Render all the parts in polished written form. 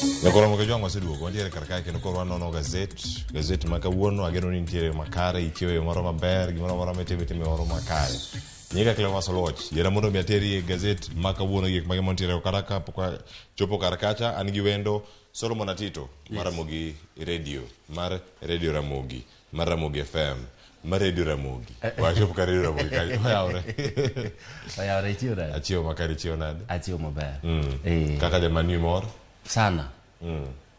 Nyakoromo ke jwang' waseduogo wantiere kar kae kendo koro wanono gazet gazet ma kawuono ageno ni nitiere makare ichiewo e yo moro maber gimoro amora mitimo itimo e moro makare nyinga Cleophas Oluoch yiera mondo mi ateri e gazet ma kawuono gik mage mantiere kata kapok achopo kar kacha an gi wendo Solomon Atito mar Ramogi Radio mar Radio Ramogi mar Ramogi FM mar Radio Ramogi wachopo ka Radio Ramogi kanyo oyawre Oyawre ichiew nade? achiewo makare ichiewo nade Achiew maber. Eh, kaka jamani mor sana.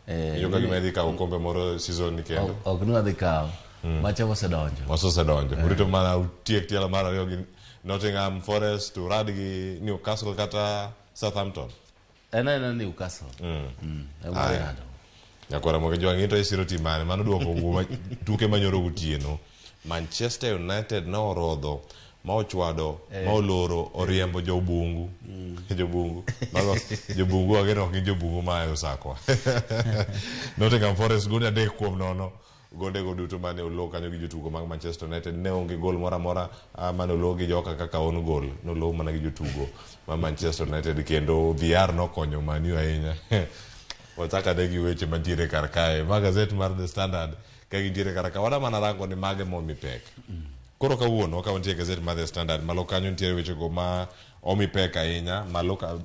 Eh, Iyo ka gima idhi kawo okombe moro season ni kendo ok ni wadhi kawo. Macha osedonjo. Maso osedonjo urito mana utiek tielo mar ariyo gi Nottingham Forest urad gi Newcastle kata Southampton En aena Newcastle. Ema Aya. ng'ado. Nyakwara Moge Jwang' into isiro tim mane mano duoko wuo tuke manyoro gotieno Manchester United ne orodho ma ochwado ma oloro oriembo jobungu jobungu mago jobungu ageno ok gin jobungu ma e Osakwa Nottingham Forest gonde 3-0 gondego duto mane olo kanyo gi jotugo mag Manchester United ne onge gol moro amora mane olo gi joka kaka own goal nolo mana gi jotugo ma Manchester United kendo VR nokonyo Man U ahinya wachak ane gi weche mantiere kar kae ma gazet mar The Standard ka gintiere kar ka wada mana rango ni mage momi pek koro kawuono ka wantie e gazet mar The Standard malo kanyo nitiere wechego ma omi pek ahinya malo ka,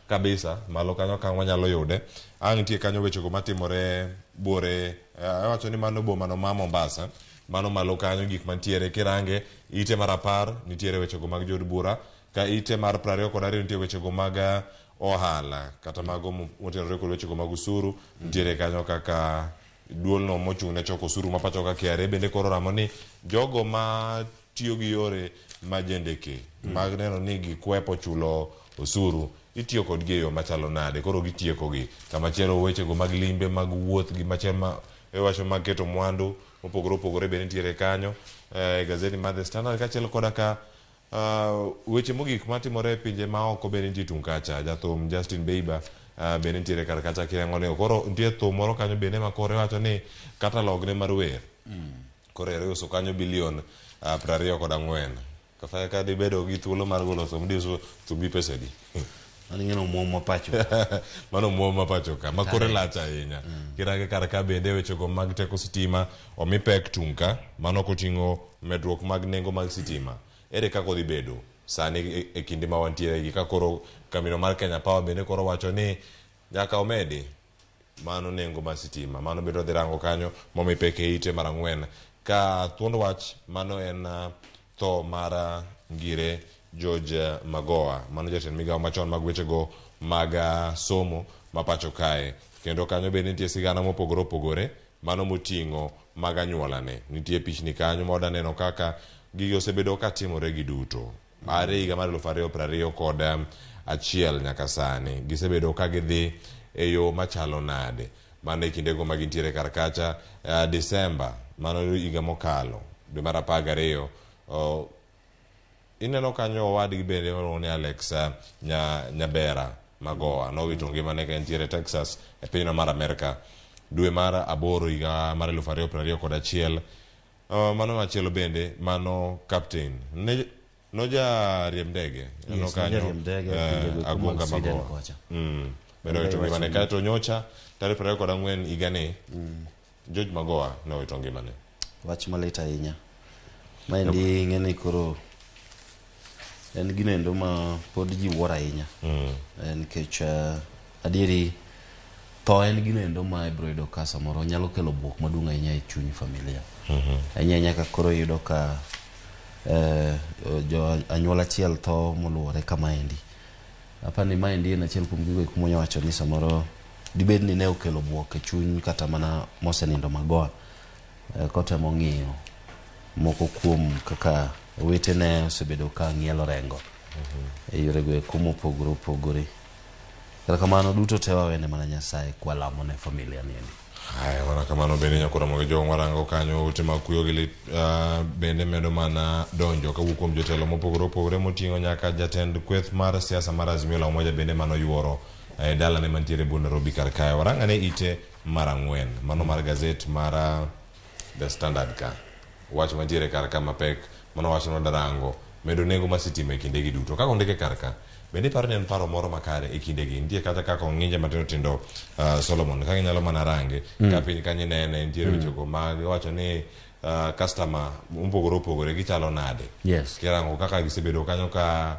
kabisa malo kanyo ka wanyalo yude ang' nitie kanyo wechego matimore bore awacho ni mano boma no ma Mombasa mano malo kanyo gik mantiere kirange ite mar 10 nitiere wechego mag jood bura ka ite mar 22 nitie wechego mag ohala kata mago motenore kod wechego mag usuru nitiere kanyo kaka duolno mochung' ne choko osuru ma pacho ka KRA bende koro ramo ni jogo ma tiyo gi yore majendeke mag neno ni gikwepo chulo osuru itiyo kodgi e yo machalo nade koro gitiekogi kamachielo wechego mag limbe mag wuoth gi machielo ma iwacho mag keto mwandu mopogore opogore bende nitiere kanyo e gazeti mar The Standard kaachiel koda ka weche mogik matimore e pinje maoko bende nitie tung' kacha jathum Justin Bieber bende nitiere kar kacha kirango ni koro nitie thum moro kanyo bende ma koro iwacho ni catalog ne mar wer koro ero iuso kanyo bilion 24 kata ka dibedo gi thuolo mar golo thum diuso thumbi pesa adi Mano ing'eno omuom ma pacho. mano omuom ma pacho ka ma kore lach ahinya kirange kar ka bende wechego mag teko sitima omi pek tung' ka mano koting'o medruok mag nengo mag sitima ere kaka odhi bedo sani e kinde ma wantiere gi ka koro kambino mar Kenya Power bende koro wacho ni nyaka omedi mano nengo mar sitima mano bende odhi rango kanyo momi pek e ite mar 4 ka thuond wach mano en tho mar Ngire George Magoha mano jatend migawo machon mag wechego mag somo ma pacho kae kendo kanyo bende nitie sigana mopogore opogore mano moting'o mag anyuolane nitie pichni kanyo ma wada neno kaka gigi osebedo ka timore gi duto are higa mar 2021 nyaka sani gisebedo ka gidhi e yo machalo nade mano e kindego ma gintiere kar kacha Disemba mano higa mokalo dwe mar 12 ineno kanyo owadgi bende miluongo ni Alex Nyabera Magoha nowito ngimane ka entiere Texas e pinyno mar Amerka dwe mar 8 higa mar 2021 mano machielo bende mano captain ne noja riemb ndege ineno kanyo Agunga Magoha bende owito ngimane kaeto nyocha tarik 24 higani George Magoha nowito ngimane. Wach malit ahinya. Maendi ing'e ni koro en gino endo ma pod ji wuoro ahinya. Nikech adieri tho en gino endo ma ibiro yudo ka samoro nyalo kelo buok maduong' ahinya e chuny familia. Ahinya ahinya ka koro iyudo ka jo anyuola achiel tho moluwore kamaendi. Apani maendi en achiel kuom gigo eko mwanya wacho ni samoro dibed ni ne okelo buok e chuny kata mana mosenindo Magoha kotemo ng'iyo moko kuom kaka owetene osebedo ka ng'ielo rengo e yorego eko mopogore opogore. Kata kamano duto te wawene mana Nyasaye kwalamo ne familia niendi. Haya, mana kamano bende nyakora mogo jong warango kanyo ute mag kuyo gi lit bende medo mana donjo kawuok kuom jotelo mopogore opogore moting'o nyaka jatend kweth mar siasa mar Azimio la Umoja bende mano yuoro e dalane mantiere but Nairobi kar kae. Warang ane ite mar 4 mano mar gazet mar The Standard ka wach mantiere kar ka mapek mano wach no darango medo nengo mar sitima e kindegi duto kaka ondike kar ka Bende iparo ni en paro moro makare e kindegi? Nitie kata kaka ong'inje matindo tindo, Solomon, kaka inyalo mana range ka piny kanyo inene nitiere wechego mag iwacho ni customer mopogore opogore gichalo nade. Kirango kaka gisebedo kanyo ka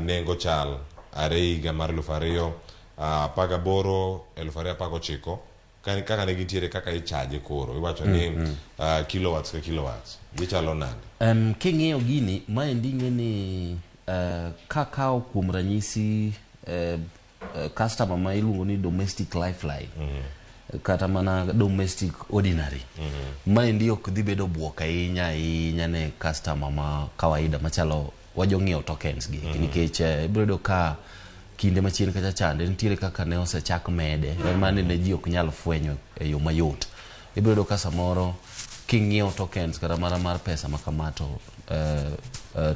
nengo chal are higa mar 2018, 2019, kaka ne gintiere, kaka ichaje koro iwacho ni kilowatts ka kilowatts gichalo nade? King'iyo gini maendi, ing'e ni kakawo kuom ranyisi customer ma iluongo ni domestic lifeline kata mana domestic ordinary, maendi ok dhi bedo buok ahinya ahinya ne customer ma kawaida machalo wajong'iewo tokens gi, nikech ibiro yudo ka kinde machien kacha chande nitiere kaka ne osechak mede, en mana ni ne ji ok nyal fwenyo e yo mayot. Ibiro yudo ka samoro king'iewo tokens kata mana mar pesa ma kama, to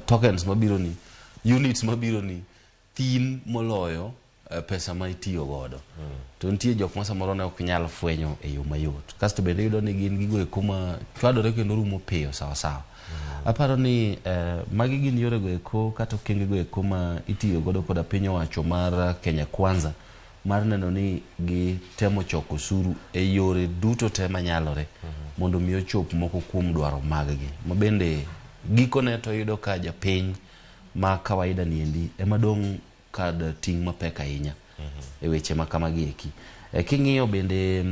tokens mabiro ni, units mabiro ni thin moloyo pesa ma itiyo godo. To nitie jok ma samoro ne ok nyal fwenyo e yo mayot. Kasto bende iyudo ni gin gigo eko ma chwadore kendo rumo piyo sawa sawa. Aparo ni magi gin yore go eko kata okenge go eko ma itiyo godo koda piny owacho mar Kenya Kwanza mar neno ni gitemo choko osuru e yore duto te manyalore mondo mi ochop moko kuom dwaro mag gi. Ma bende gikone to iyudo ka japiny ma kawaida niendi ema dong' kad ting' mapek ahinya e weche ma kamagi eki. King'iyo bende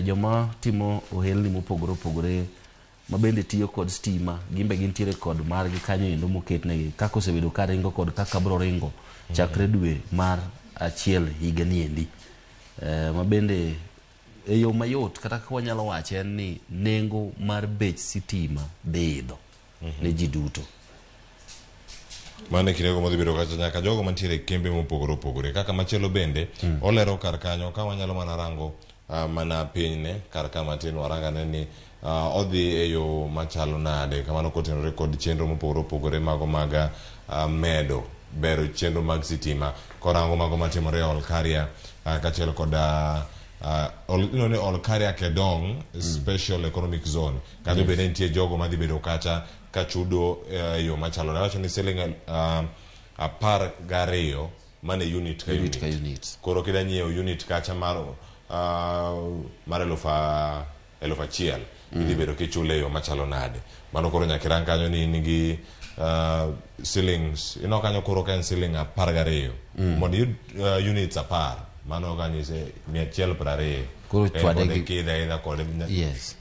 joma timo ohelni mopogore opogore ma bende tiyo kod stima, gimbe gintiere kod margi kanyo endo moketnegi kaka osebedo ka ringo kod kaka bro ringo chakre dwe mar achiel higa ni endi. Ma bende e yo mayot kata kaka wanyalo wache en ni nengo mar bech sitima dhi idho ne ji duto. Mano e kindego modhi bedo kacha nyaka jogo mantiere e kembe mopogore opogore. Kaka machielo bende olero kar kanyo ka wanyalo mana rango mana pinyne kar ka matin, warangane ni odhi e yo machalo nade kamano kotenore kod chenro mopogore opogore mago mag medo bero chenro mag sitima, korango mago matimore e Olkaria kaachiel kod iluongo ni Olkaria Kedong Special Economic Zone. Kanyo bende nitie jogo madhi bedo kacha kachudo e yo machalo nade. Wacho ni siling 12 mane unit ka unit ka unit. Koro kida nyiewo unit kacha mar 1000, idhi bedo kichule e yo machalo nade? Mano koro nyaka irang kanyo ni in gi shillings ineno kanyo koro ka en siling 12 mondo iyud units 10, mano kanyise 120. Koro chwade kode kidho aidha kode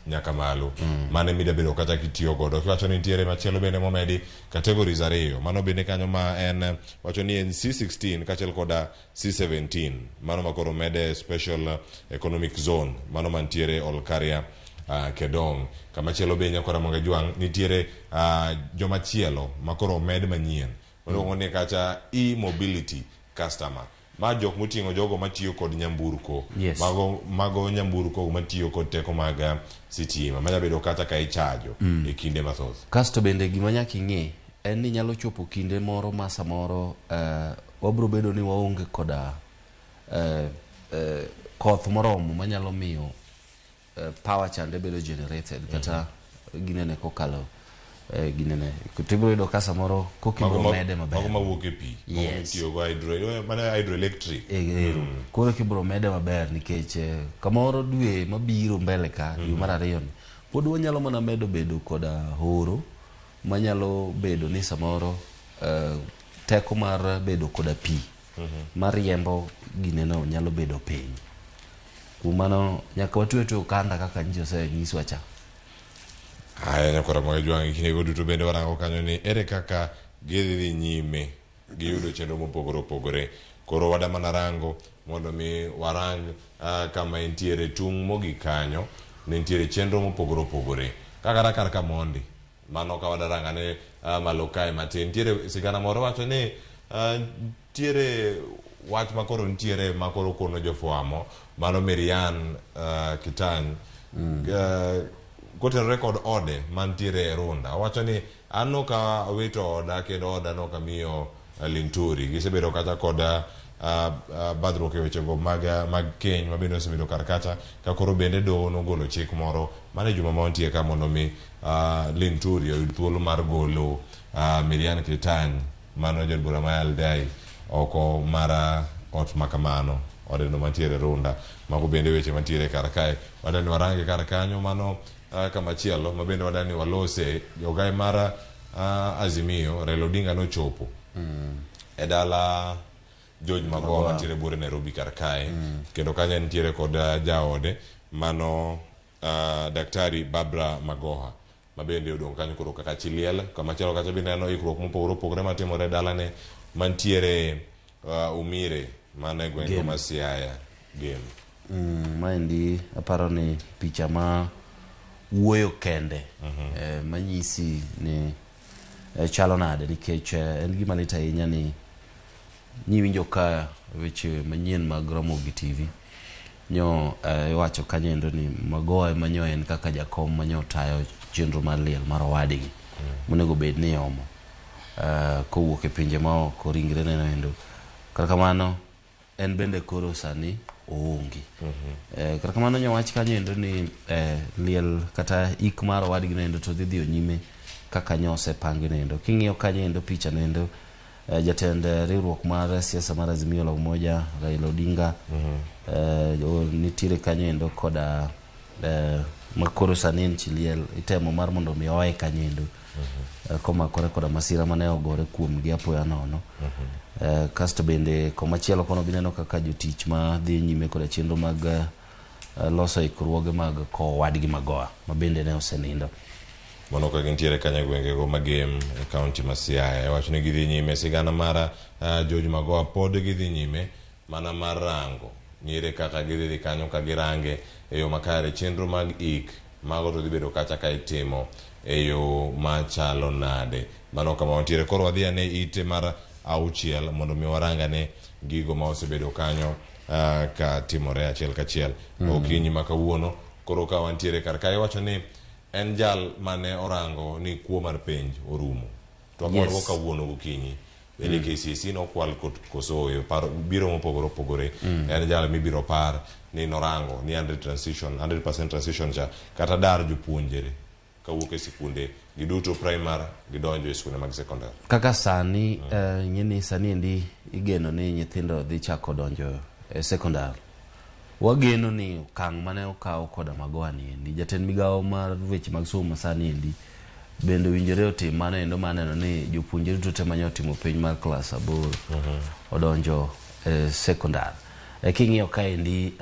nyaka malo. Mano emida bedo kata kitiyo godo. Kiwacho ni nitiere machielo bende momedi categories ariyo, mano bende kanyo ma en wacho ni en C16 kaachiel koda C17, mano ma koro mede special economic zone, mano mantiere Olkaria Kedong. Kamachielo be, nyakwara Monge Jwang', nitiere jomachielo makoro omed manyien waluongo ni kacha e-mobility customer, ma jok moting'o jogo matiyo kod nyamburko. Mago nyamburko matiyo kod teko mag sitima manya bedo kata ka ichajo e kinde mathoth. Kasto bende gima nyaka ing'e en ni nyalo chopo kinde moro ma samoro wabro bedo ni waonge koda koth moromo manyalo miyo power chande bedo generated kata ginene kokalo ginene, to ibro yudo ka samoro koka Mago ibro mede maber. Mago mawuok e pi, mago mitiyogo hydro, mana hydroelectric. Ero koro kibro mede maber nikech kamoro dwe mabiro mbele ka, dwe mar ariyo ni, pod wanyalo mana medo bedo koda horo manyalo bedo ni samoro teko mar bedo koda pi mariembo gineno nyalo bedo piny. Kuom mano nyaka watwe twe okanda kaka nyicha osenyiswa cha. Haya, nyakwara Monge Jwang', e kindego duto bende warango kanyo ni ere kaka gidhi dhi nyime giyudo chenro mopogore opogore. Koro wada mana rango mondo mi warang kama entiere tung' mogik kanyo ne nitiere chenro mopogore opogore kaka kar ka mondi mano ka wada rango ane malo kae matin nitiere sigana moro wacho ni nitiere wach makoro nitiere makoro kono jofwambo, mano Miriam Kitany kotenore kod ode mantiere e Runda. Owacho ni an noka awito oda kendo oda nokamiyo Linturi. Gisebedo kata kod badhruok e wechego mag keny ma bende osebedo kar kacha ka koro bende doho nogolo chik moro mana e juma ma wantie ka mondo mi Linturi oyud thuolo mar golo Miriam Kitany, mano jaod bura ma Aldai. oko mar ot makamano odeno mantiere Runda. Mago bende weche mantiere kar kae. Wadani warange kar kanyo mano kamachielo ma bende wadani walose jogae mar Azimio Raila Odinga nochopo e dala George Magoha mantiere buore Nairobi kar kae kendo kanyo nitiere kod jaode mano Daktari Barbara Magoha ma bende odong' kanyo koro kaka chi liel. Kamachielo kacha bende aneno ikruok mopogore opogore matimore e dalane mantiere Umire mano e gwenge ma Siaya Gem. Maendi aparo ni picha ma wuoyo kende manyisi ni chalo nade nikech en gima lit ahinya ni niwinjo ka weche manyien mag Ramogi TV nyo iwacho kanyo endo ni Magoha ema nyo en kaka jakom manyo tayo chenro mar liel mar owadgi monego bed ni iomo kowuok e pinje maoko ringre neno endo. Kata kamano en bende koro sani oonge. Kata kamano nyo wach kanyo endo ni liel kata ik mar owadgi no endo to dhi dhiyo nyime kaka nyo osepangi no endo. King'iyo kanyo endo picha no endo jatend riwruok mar siasa mar Azimio la Umoja Raila Odinga nitiere kanyo endo koda makoro sani en chi liel itemo mar mondo mi oae kanyo endo komakore koda masira mane ogore kuomgi apoya nono. Kasto bende komachielo kono bineno kaka jotich ma dhi nyime koda chenro mag loso ikruoge mag kowo owadgi Magoha ma bende ne osenindo. Mano ka gintiere kanyo e gwengego magem e kaunti ma Siaya. Iwacho ni gidhi nyime sigana mar George Magoha pod gidhi nyime mana mar rango nyire kaka gidhi dhi kanyo ka girange e yo makare chenro mag ik mago to dhi bedo kacha ka itimo e yo machalo nade. Mano kama wantiere. Koro wadhi ane ite mar auchiel mondo mi warang ane gigo ma osebedo kanyo ka timore achiel kachiel okinyi ma kawuono. Koro ka wantiere kar ka iwacho ni en jal mane orango ni kuo mar penj orumo. To wakwalgo kawuono gokinyi. Bende KCSE nokwal koso ooyo paro biro mopogore opogore. En jal mibiro par ni norango ni 100 transition 100% transition cha kata dar jopuonjre kawuok e sikunde giduto primary gidonjo e sikunde mag secondary. Kaka sani ing'e ni sani endi igeno ni nyithindo dhi chako donjo e secondary. Wageno ni okang' mane okaw koda Magoha ni endi jatend migawo mar weche mag somo masani endi bende owinjore otim mano endo mar neno ni jopuonjre duto te mane otimo penj mar klas aboro odonjo e secondary. King'iyo kaendi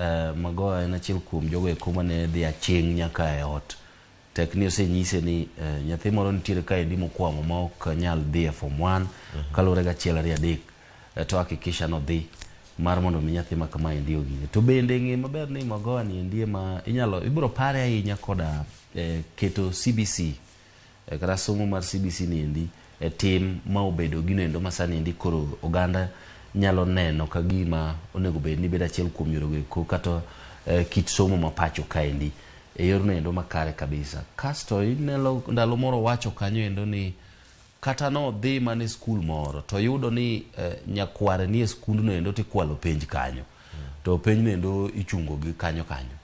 Magoha en achiel kuom jogo eko mane dhi aching' nyaka e ot. Tek ni osenyise ni nyathi moro nitiere kaendi mokwamo ma ok nyal dhi e form 1 kaluwore gi achiel ariyo adek to hakikisha nodhi mar mondo mi nyathi ma kama endi ogine. To bende ng'e maber ni Magoha ni endi ema inyalo ibiro pare ahinya koda keto CBC kata somo mar CBC ni endi e tim ma obedo gino endo ma sani endi koro oganda nyalo neno ka gima onego bed ni bedo achiel kuom yorego eko kata kit somo ma pacho kaendi e yorno endo makare kabisa. Kasto ineno ndalo moro wacho kanyo endo ni kata nodhi mana e skul moro to yudo ni nyakware nie skundno endo tikwalo penj kanyo to penjno endo ichungo gi kanyo kanyo.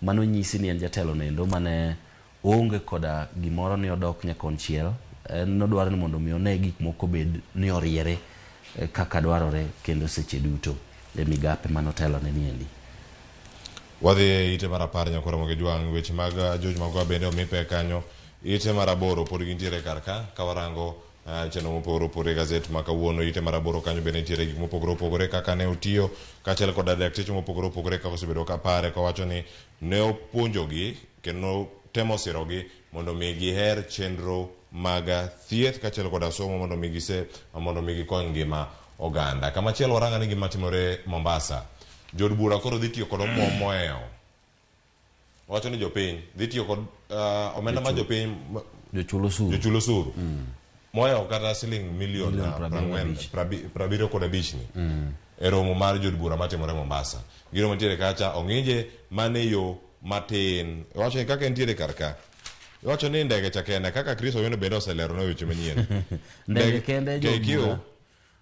Mano nyisi ni en jatelo no endo mane oonge koda gimoro ni odok nyakonchiel en nodwaro ni mondo mi one gik moko bed ni oriere kaka dwarore kendo seche duto e migape manotelone ni endi. Wadhi e ite mar 10 nyakwar Ramogi Jwang' weche mag George Magoha bende omi pek kanyo. Ite mar 8 pod gintiere kar ka ka warango chenro mopogore opogore e gazet ma kawuono. Ite mar 8 kanyo bende nitiere gik mopogore opogore kaka ne otiyo kaachiel koda dakteche mopogore opogore kaka osebedo ka pare kowacho ni ne opuonjogi kendo temo sirogi mondo mi giher chenro mag thieth kaachiel koda somo mondo mi gise mondo mi gikony ngima oganda. Kamachielo waranga ni gima timore Mombasa. Jood bura koro dhi tiyo kod omuom mohewo. Wacho ni jopiny dhi tiyo kod omenda ma jopiny jochul osuru. Jochul osuru. Mohewo kata siling milion 75 ni. E romo mar jood bura matimore Mombasa. Gino mantiere kacha ong'ije mane yo matin. Wacho ni kaka entiere kar ka. Wacho ni ndege cha kende kaka Chris Owino bende oselero ne weche manyien. Ndege kende jood KQ bura.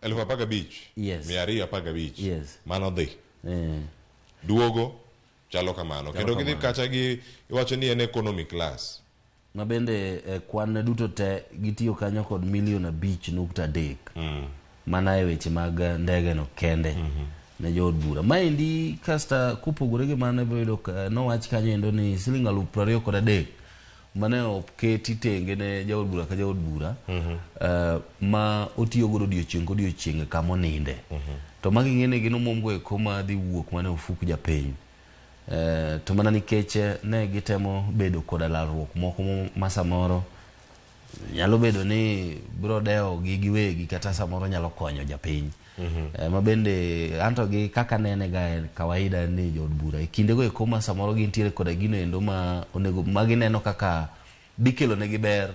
15,000. Yes. 215. Yes. Mano dhi. Duogo chalo kamano. Kendo gidhi kacha gi iwacho ni en economy class. Ma bende kwan duto te gitiyo kanyo kod milion 5.3. Mana e weche mag ndege no kende ne jood bura. Maendi kasta kopogore gi mano ibiro yudo ka nowach kanyo endo ni siling 23,000 mane oketi tenge ne jaod bura ka jaod bura ma otiyo godo odiochieng' kodiochieng' e kama oninde. To magi ng'ene gin omuom go eko ma dhi wuok mana e ofuk japiny. To mana nikech ne gitemo bedo koda lalruok moko ma samoro nyalo bedo ni biro dewo gi giwegi kata samoro nyalo konyo japiny. Ma bende anto gi kaka nene ga e kawaida en ni jood bura e kindego eko ma samoro gintiere koda gino endo ma onego ma gineno kaka dhi kelo negi ber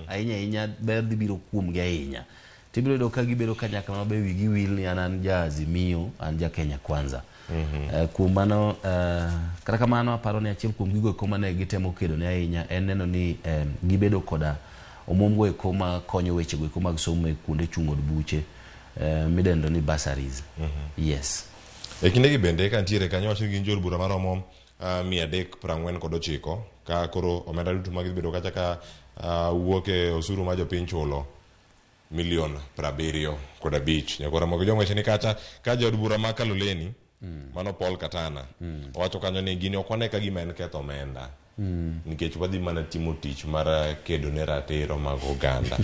ahinya ahinya, ber dhi biro kuomgi ahinya, tibiro yudo ka gibedo kanyakla mabe wigi wil ni an an ja Azimio, an ja Kenya Kwanza. Kuom mano kata kamano aparo ni achiel kuom gigo eko mane gitemo kedo ne ahinya en neno ni gibedo koda omuom go eko ma konyo weche go eko mag somo e kuonde chung' od buche midendo ni bursaries. Yes. E kindegi bende ka nitiere kanyo wacho ni gin jood bura maromo 349 ka koro omenda duto mag dhi bedo kacha ka wuok e osuru ma jopiny chulo milion 75. Nyakoro Ramogi Ojwang' wacho ni kacha ka jaod bura ma Kaloleni mano Paul Katana owacho kanyo ni gini ok wane ka gima en ketho omenda nikech wadhi mana timo tich mar kedo ne ratiro mag oganda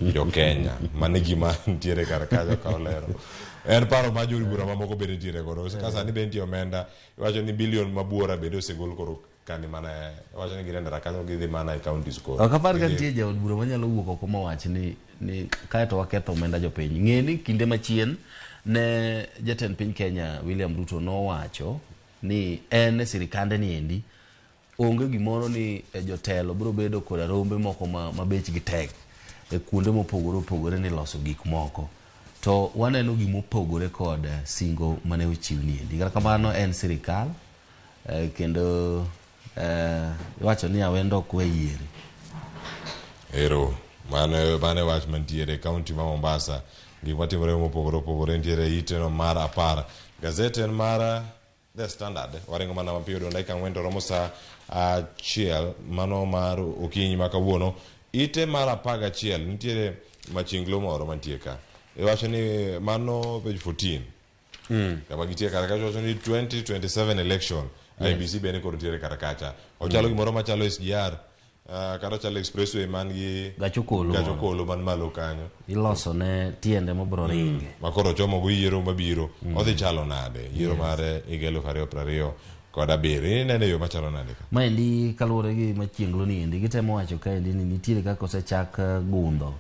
jo Kenya. Mano e gima nitiere kar kanyo ka olero. En paro ma jood bura mamoko bende nitiere godo. Ka sani bende nitie omenda iwacho ni bilion mabuora bende osegol koro kani mana iwacho ni gine ndara kanyo gidhi mana e counties koro. Ok apar ka nitie jaod bura manyalo wuok oko mawach ni kae to waketho omenda jopiny. Ng'e ni kinde machien ne jatend piny Kenya William Ruto nowacho ni en e sirikande ni endi onge gimoro ni jotelo biro bedo koda rombe moko ma bechgi tek e kuonde mopogore opogore ni loso gik moko. To waneno gimopogore kod singo mane ochiw ni endi. Kata kamano en sirikal kendo iwacho ni awendo ok we yiere. Ero, mano wach mantiere e kaunti ma Mombasa. Gik matimore mopogore opogore nitiere ite no mar 10. Gazet en mar The Standard. Waringo mana mapiyo don dakika 4 to romo saa 1 mano mar okinyi ma kawuono. Ite mar 11 nitiere machinglo moro mantie ka. Iwacho ni mano page 14. Kama gitie kar kacha wacho ni 2027 election. IEBC bende koro nitiere kar kacha. Ochalo gimoro machalo SGR. Kata ochalo expressway man gi gach okolo gach okolo man malo kanyo. Iloso ne tiende mobro ringe. Ma koro chomo go yiero mabiro. Odhi chalo nade? Yiero mar higa 2027. Inene yo machalo nade ka? Maendi kaluwore gi machienglo ni endi gitemo wacho kaendi ni nitiere kaka osechak gundho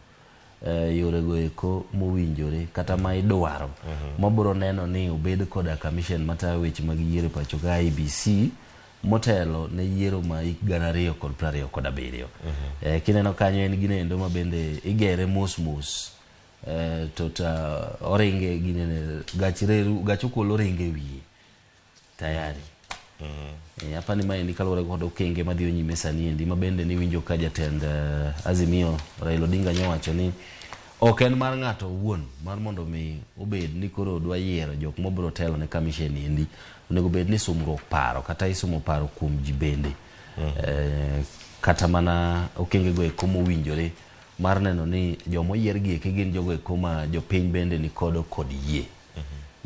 yore go eko mowinjore kata ma idwaro mabiro neno ni obed koda commission matayo weche mag yiero e pacho ka IEBC motelo ne yiero ma hik 2027. Kineno kanyo en gino endo ma bende igere mos mos to ta oringe ginene gach reru gach okolo ringe wiye tayari. Apani maendi kaluwore kod okenge madhi nyime sani endi ma bende niwinjo ka jatend Azimio Raila Odinga nyowacho ni ok en mar ng'ato owuon mar mondo mi obed ni koro dwa yiero jok mobiro telo ne commission endi onego bed ni sumruok paro kata isumo paro kuom ji bende kata mana okenge go eko mowinjore mar neno ni jomoyier gi eki gin jogo eko ma jopiny bende nikodo kod yie.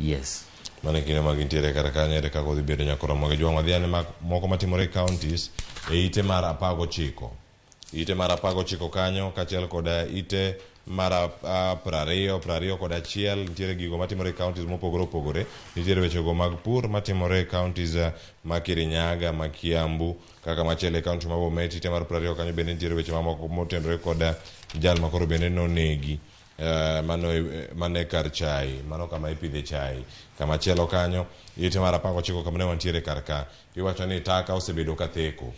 Yes. Mano e kinde ma gintiere kar kanyo ere kaka odhi bedo nyaka Ramogi Ojwang' wadhi ane moko matimore e counties e ite mar 19. Ite mar 19 kanyo kaachiel kod ite mar 20, 21 nitiere gigo matimore e counties mopogore opogore. Nitiere wechego mag pur matimore e counties ma Kirinyaga, ma Kiambu, kaka machielo e county ma Bomet. Ite mar 20 kanyo bende nitiere weche mamoko motenore kod jal ma koro bende nonegi mano e kar chai, mano kama ipidhe chai. Kama chielo kanyo, ite mar 19 kama ne wantiere kar ka, iwacho ni taka osebedo ka theko.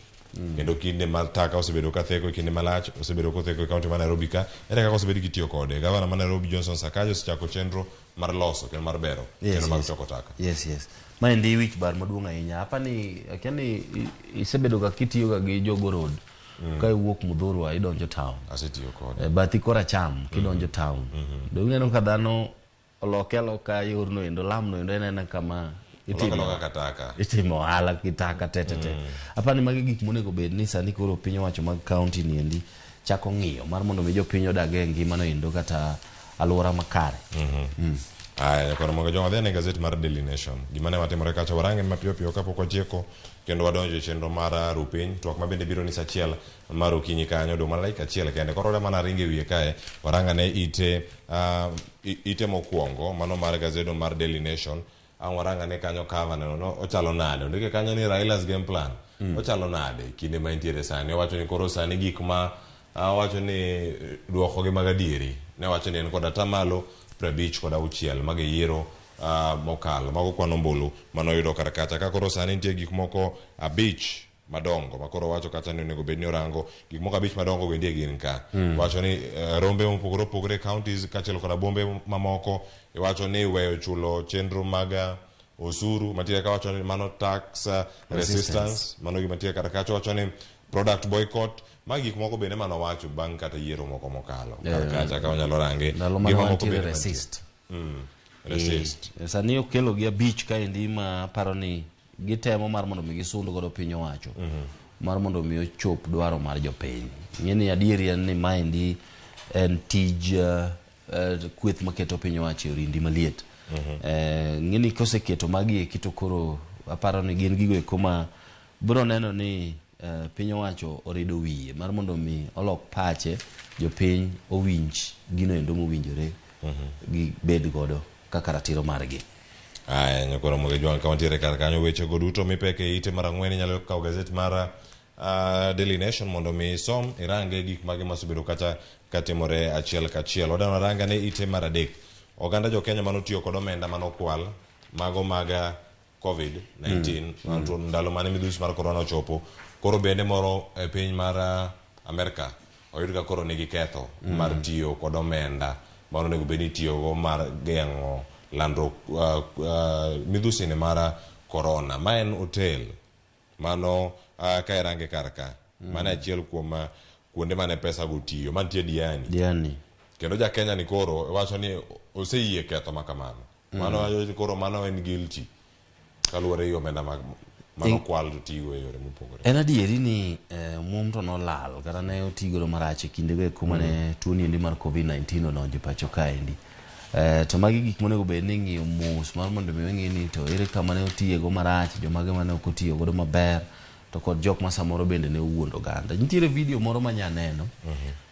Kendo kinde mar taka osebedo ka theko e kinde malach, osebedo kotheko e kaunti ma Nairobi ka. Ere kaka osebed kitiyo kode? Gavana ma Nairobi Johnson Sakaja osechako chenro mar loso kendo mar bero chenro mag choko taka. Yes. Maendi wich bar maduong' ahinya. Apani akia ni isebedo ga kitiyo ga gi Jogoo Road. Ka iwuok Muthurwa idonjo town. Asetiyo kode. Bathi koracham kidonjo town. Dong ineno ka dhano oloke aloka yorno endo lamno endo en aena kama itimo ohala gi taka te te te. Apani magi gik monego bed ni sani koro piny owacho mag county ni endi chako ng'iyo mar mondo mi jopiny odag e ngimano endo kata alwora makare. Aya, koro mondo joma dhi e gazet mar Daily Nation. Gima ne watimore kacha warange mapiyo piyo kapok watieko kendo wadonjo e chenro mar rupiny. Twak ma bende biro ni saa achiel mar okinyi kanyo dong' mana dakika achiel kende. Koro wadwa mana ringo e wiye kae warang ane ite ite mokwongo mano mar gazedo mar Daily Nation. Ang' warang ane kanyo cover neno no ochalo nade. Ondike kanyo ni Raila's game plan. Ochalo nade kinde ma entiere sani. Owacho ni koro sani gik ma owacho ni duoko gi mag adieri. Ne wacho ni en kod atamalo 56 mag yiero mokalo. Mago kwan ombulu manoyudo kar kacha. Ka koro sani nitie gik moko 5 madongo ma koro wacho kata ni onego bed ni orango gik moko 5 madongo bende gin ka. Wacho ni rombe mopogore opogore counties kaachiel koda bombe mamoko. Iwacho ni weyo chulo chenro mag osuru mantiere ka wacho ni mano tax resistance mano gima nitie kar kacha. Wacho ni product boycott. Magi gik moko bende manowacho bang' kata yiero moko mokalo kar kacha ka wanyalo range. Ndalo mane wantiere resist. Resist. Sani okelo gi 5 kaendi ma paro ni gitemo mar mondo mi gisund godo piny owacho mar mondo mi ochop dwaro mar jopiny. Ng'e ni adieri en ni maendi en tij kweth maketo piny owacho e orindi maliet. Ng'e ni koseketo magi eki to koro aparo ni gin gigo eko ma biro neno ni piny owacho orido wiye mar mondo mi olok pache jopiny owinj gino endo mowinjore gibed godo kaka ratiro margi. Aya, nyakoro moge jwang' ka wantiere kar kanyo weche go duto mipeke e ite mar 4 inyalo kawo gazet mar Daily Nation mondo mi isom irange gik mage maosebedo kata katimore achiel kachiel. Wadwa waranga ne ite mar 3. Oganda jo Kenya manotiyo kod omenda manokwal mago mag COVID-19 ndalo mane midhusi mar corona ochopo. Koro bende moro e piny mar Amerka oyud ka koro nigi ketho mar tiyo kod omenda mano onego bed ni itiyogo mar geng'o landruok midhusi ni mar corona. Ma en hotel mano ka irange kar ka mano achiel kuom kuonde mane pesa go tiyo mantie Diani. Diani. Kendo ja Kenya ni koro wacho ni oseyie ketho ma kamano. Mano wacho koro mano en guilty kaluwore gi omenda mag mano kwal to tigo e yore mopogore. En adieri ni omuom to nolal kata ne otigodo marach e kindego eko mane tuo ni endi mar COVID-19 odonjo e pacho kaendi. To magi gik monego bed ni ing'iyo mos mar mondo mi ong'i ni to ere kama ne otiyego marach, jomage mane ok otiyo godo maber, to kod jok ma samoro bende ne owuondo oganda. Nitiere video moro ma nyaneno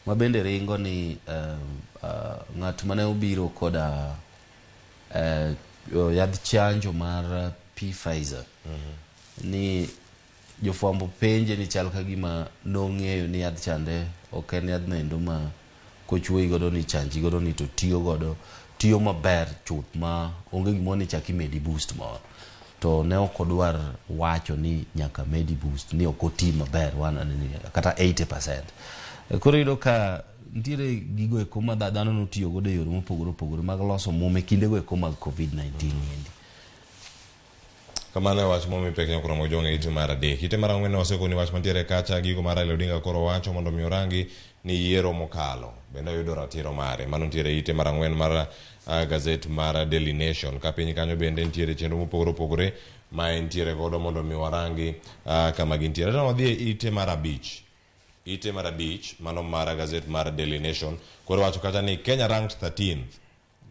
ma bende ringo ni ng'at mane obiro koda yadh chanjo mar Pfizer ni jofwambo penje ni chal ka gima nong'eyo ni yadh chande ok en yadhno endo ma kochuoyi godo ni chanji godo ni to tiyo godo tiyo maber chuth ma onge gimoro ni chak imedi boost moro. To ne ok odwar wacho ni nyaka medi boost ni ok oti maber kata 80%. Koro iyudo ka nitiere gigo eko ma dhano notiyo godo e yore mopogore opogore mag loso omuom e kindego eko mag COVID-19 endi. Kamano e wach momi pek nyakoro mojong' e ite mar 3. Ite mar 4 wasekoni wach mantiere kacha gigo mar Raila Odinga koro wacho mondo mi orangi ni yiero mokalo bende oyudo ratiro mare. Mano nitiere ite mar 4 mar gazet mar Daily Nation. Ka piny kanyo bende nitiere chenro mopogore opogore ma entiere godo mondo mi warangi kama gintiere. To wadhi e ite mar 5. Ite mar 5 mano mar gazet mar Daily Nation koro wacho kacha ni Kenya ranked 13th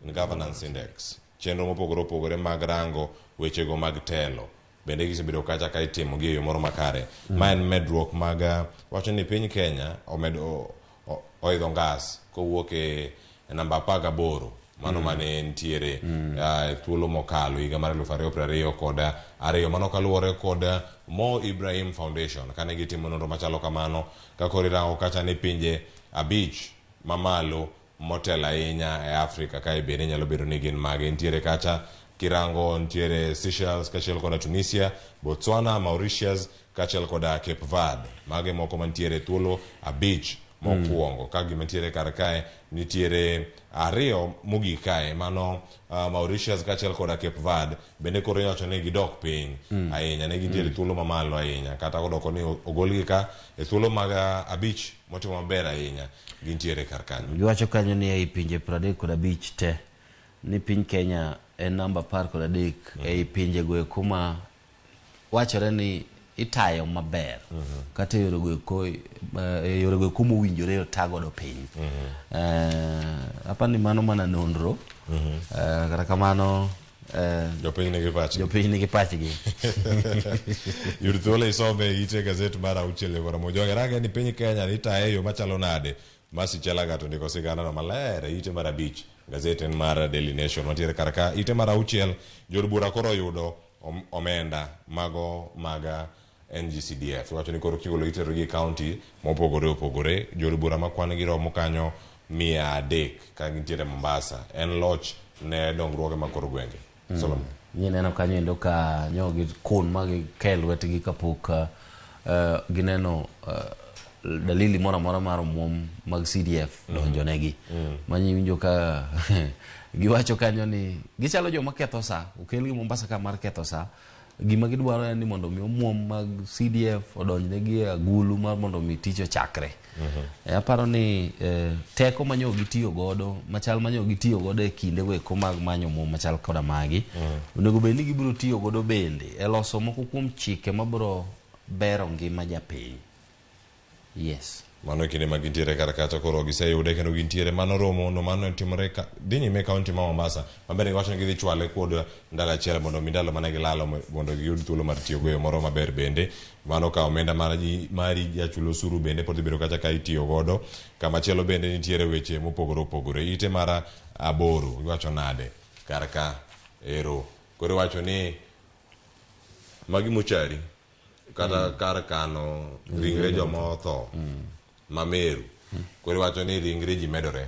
in governance index. Chenro mopogore opogore mag rango wechego mag telo bende gisebedo kacha ka itimo gi e yo moro makare. Ma en medruok mag wacho ni piny Kenya omedo oidho ngas kowuok e namba 18 mano mane nitiere e thuolo mokalo higa mar 2022. Mano kaluwore kod Mo Ibrahim Foundation kane gitimo nonro machalo kamano ka koro irango kacha ni pinje 5 mamalo motelo ahinya e Afrika kae bende nyalo bedo ni gin mage. Nitiere kacha kirango nitiere Seychelles kaachiel koda Tunisia, Botswana, Mauritius kaachiel koda Cape Verde. Mage moko mantiere thuolo 5 mokwongo. Ka gima nitiere kar kae nitiere 2 mogik kae mano Mauritius kaachiel koda Cape Verde bende koro iwacho ni gidok piny ahinya. Ne gintiere thuolo mamalo ahinya kata kodoko ni ogolgi ka e thuolo mag 5 motimo maber ahinya gintiere kar kanyo. Giwacho kanyo ni ei pinje 35 te ni piny Kenya en namba 13 ei pinje go eko ma wachore ni itayo maber kata e yorego eko e yorego eko mowinjore ota godo piny. Apani ni mano mana nonro. Kata kamano Jopiny nigi pachgi. Jopiny nigi pachgi. Yud thuolo isome e ite gazet mar auchiel e Ramogi Range ni piny Kenya itaye e yo machalo nade. Mercy Chelagat ondiko sigana no maler e ite mar 5. Gazet en mar Daily Nation mantiere kar ka. Ite mar 6 jood bura koro oyudo omenda mago maga NGCDF. Iwacho ni koro kigolo itero gi e county mopogore opogore. Jood bura ma kwan gi romo kanyo 300 ka gintiere Mombasa. En loch ne dongruoge mag kor gwenge. Solomon. Nyeneno kanyo endo ka nyo gikun ma gike lwetgi kapok gineno dalili moro amora mar omuom mag CDF donjonegi. Manyi winjo ka giwacho kanyo ni gichalo joma ketho sa, okelgi Mombasa ka mar ketho sa. Gima gidwaro en ni mondo mi omuom mag CDF odonjnegi e agulu mar mondo mi tich ochakre. Aparo ni teko manyo gitiyo godo machal manyo gitiyo godo e kinde go eko mag manyo omuom machal koda magi onego bed ni gibiro tiyo godo bende e loso moko kuom chike mabiro bero ngima japiny. Yes. Mano e kinde ma gintiere kar kacha koro giseyude kendo gintiere mano romo no mano timore ka, dhi nyime e kaunti ma Mombasa mabende giwacho ni gidhi chwale kod ndalo achiel mondo mi ndalo mane gilalo mondo giyud thuolo mar tiyo go e yo moro maber bende mano ka omenda mari jachul osuru bende pod dhi bedo kacha ka itiyo godo kama chielo bende nitiere weche mopogore opogore ite mar 8 iwacho nade kar ka ero koro iwacho ni magi mochari kata kar kano ringre joma otho ma Meru koro iwacho ni ringre ji medore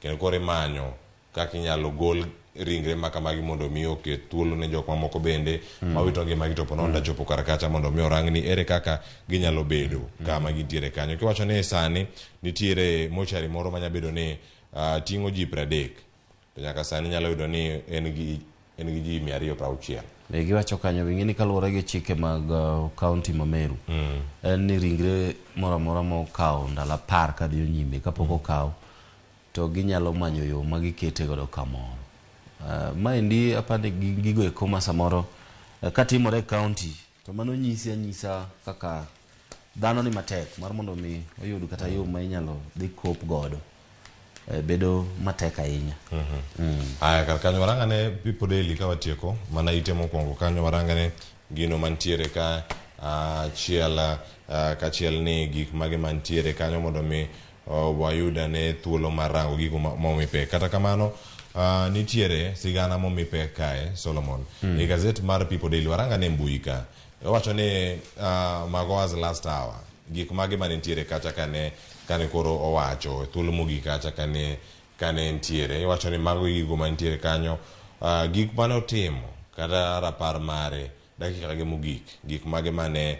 kendo koro imanyo kaka inyalo gol ringre ma kamagi mondo mi oket thuolo ne jok mamoko bende mawito ngimagi to po nono chopo kar kacha mondo mi orang ni ere kaka ginyalo bedo kama gintiere kanyo kiwacho ni sani nitiere mochari moro manya bedo ni ting'o ji 30 to nyaka sani nyalo yudo ni en gi ji 260. Giwacho kanyo wing'e ni kaluwore gi chike mag kaunti ma Meru en ni ringre moro amora ma okawo ndalo 10 kadhi nyime kapok okaw to ginyalo manyo yo ma gikete godo kamoro. Maendi apani gigo eko ma samoro katimore e kaunti to mano nyisi anyisa kaka dhano ni matek mar mondo mi oyud kata yo ma inyalo dhi kop godo bedo matek ahinya. Aya kar kanyo warangane People Daily ka watieko mana ite mokwongo kanyo warangane gino mantiere ka achiel kachiel ni gik mage mantiere kanyo mondo mi wayud ane thuolo mar rango gigo momi pek. Kata kamano nitiere sigana momi pek kae Solomon. E gazet mar People Daily warangane mbui ka owacho ni Magoha's last hour gik mage manentiere kacha kane koro owacho thuolo mogik kacha kane ntiere iwacho ni mago gigo mantiere kanyo gik mane otimo kata rapar mare dakika ge mogik gik mage mane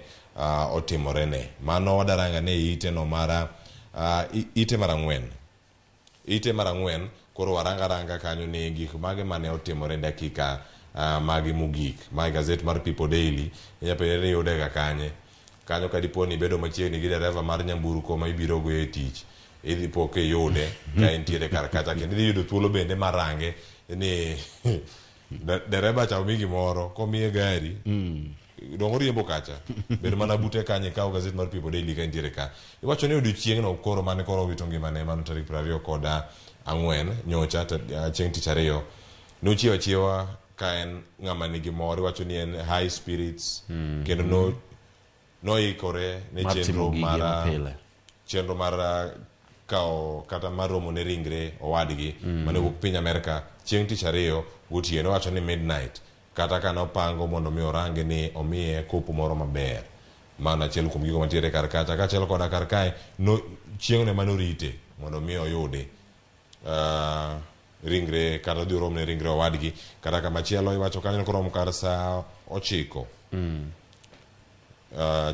otimore ne mano wadaranga ne ite no mara ite mar 4 ite mar 4 koro waranga ranga kanyo ni gik mage mane otimore dakika mage mogik ma gazet mar People Daily inya penjore ni yude ga kanye kanyo ka dipo ni ibedo machiegni gi dereva mar nyamburko ma ibiro go e tich idhi po kiyude ka entiere kar kacha kendo idhi yudo thuolo bende mar range ni dereba cha omi gimoro komiye gari dongo riembo kacha bed mana bute kanyo ikaw gazet mar People Daily ka entiere ka iwacho ni odiochieng'no koro mane koro owito ngimane mano tarik 24 nyocha chieng' tich ariyo nochiewo achiewa ka en ng'ama nigi mor iwacho ni en high spirits kendo noikore ne chenro mar kawo kata mar romo ne ringre owadgi mane wuok piny Amerka chieng' tich ariyo gotieno owacho ni midnight kata ka nopango mondo mi orange ni omiye kopo moro maber mano achiel kuom gigo mantiere kar kacha kaachiel koda kar kae chieng'no ema norite mondo mi oyudi ringre kata odhi orom ne ringre owadgi kata kamachielo iwacho kanyo koromo kar saa 9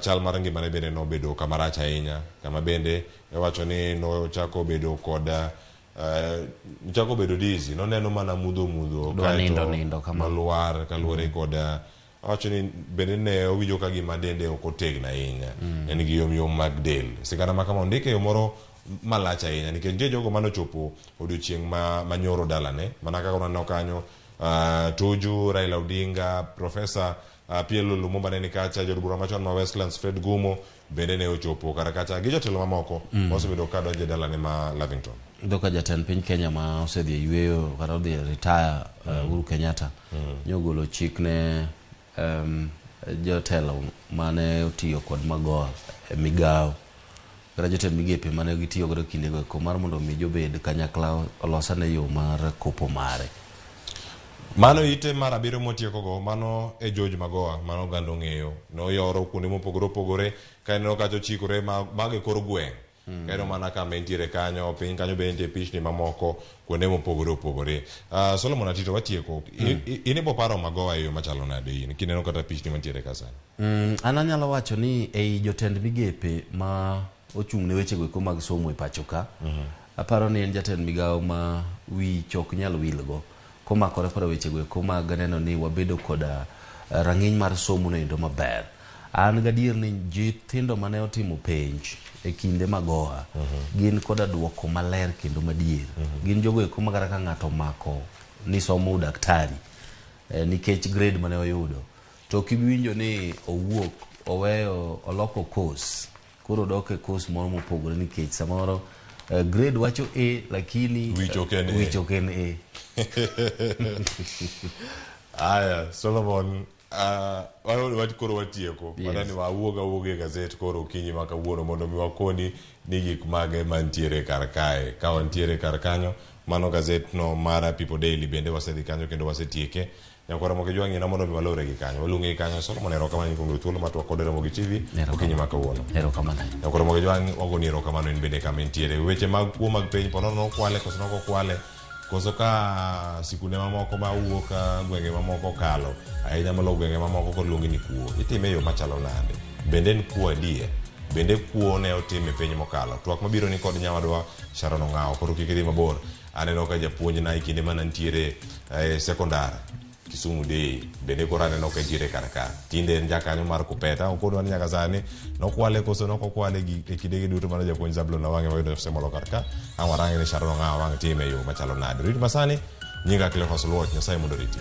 chal mar ngimane bende nobedo kama rach ahinya kama bende iwacho ni nochako bedo kod nochako bedo dizzy noneno mana mudho mudho kaeto nolwar kaluwore kod owacho ni bende ne owinjo ka gima dende ok otegno ahinya en gi yom yom mag del sigana ma kama ondike e yo moro malach ahinya nikech nitie jogo manochopo odiochieng' ma nyoro dalane mana kaka waneno kanyo Tuju, Raila Odinga, Professor PLO Lumumba ne ni kacha, jaod bura machon ma Westlands Fred Gumo bende ne ochopo kar kacha gi jotelo mamoko mosebedo ka donjo e dalane ma Lavington. Iyudo ka jatend piny Kenya ma osedhi e yueyo kata odhi e retire Uhuru Kenyatta nyogolo chik ne jotelo mane otiyo kod Magoha e migawo kata jotend migepe mane gitiyo godo kindego eko mar mondo mi jobed kanyakla olosane yo mar kopo mare. Mano ite mar abiriyo motiekogo, mano e George Magoha, mano oganda ong'eyo. Noyoro kuonde mopogore opogore, ka ineno kacha ochikore mago e kor gweng'. Ka ineno mana kama entiere kanyo, piny kanyo be nitie pichni mamoko kuonde mopogore opogore. Solomon Atito watieko. In ibo paro Magoha e yo machalo nade in kineno kata pichni mantiere ka sani? An anyalo wacho ni ei jotend migepe ma ochung' ne wechego eko mag somo e pacho ka, aparo ni en jatend migawo ma wich ok nyal wilgo komakore koda wechego eko mag neno ni wabedo koda rang'iny mar somo no endo maber. An gadier ni nyithindo mane otimo penj e kinde Magoha gin koda duoko maler kendo madier. Gin jogo eko ma kata ka ng'ato omako ni somo udaktari nikech grade mane oyudo to ok ibi winjo ni owuok oweyo oloko course koro odok e course moro mopogore nikech samoro grade wacho A lakini Wich ok en A. wich ok en A. Aya, Solomon, wach koro watieko. Yes. Mana ni wawuog awuog e gazet koro okinyi ma kawuono mondo mi wakoni ni gik mage mantiere kar kae. Ka wantiere kar kanyo, mano gazet no mar People Daily bende wasedhi kanyo kendo wasetieke. Nyakwara Ramogi Jwang' ina mondo mi walore gi kanyo. Waluongi gi kanyo Solomon erokamano kuom yudo thuolo mar twak kod Ramogi TV okinyi ma kawuono. Erokamano. Nyakwara Ramogi Jwang' wagoni erokamano in bende kama intiere. Weche mag kuo mag piny po nono nokwale koso nok okwale koso ka sikunde mamoko ma wuok gwenge mamoko okalo ahinya molo gwenge mamoko kod luongi ni kuo itime e yo machalo nade bende en kuo adier bende kuo ne otim e piny mokalo twak mabiro ni kod nyawadwa Sharon Ong'awo koro kik idhi mabor aneno ka japuonj na e kinde mane antiere e sekondar Kisumu Day bende koro aneno ka entiere kar ka tinde en jakanyo mar Kupeta okonwa ni nyaka sani nokwale koso nok okwale e kindegi duto mano japuonj Zablon Awang'e wayudo osemolo kar ka ang' warange ni Sharon Ong'awo wang' time e yo machalo nade rit masani nyinga Cleophas Oluoch Nyasaye mondo oriti.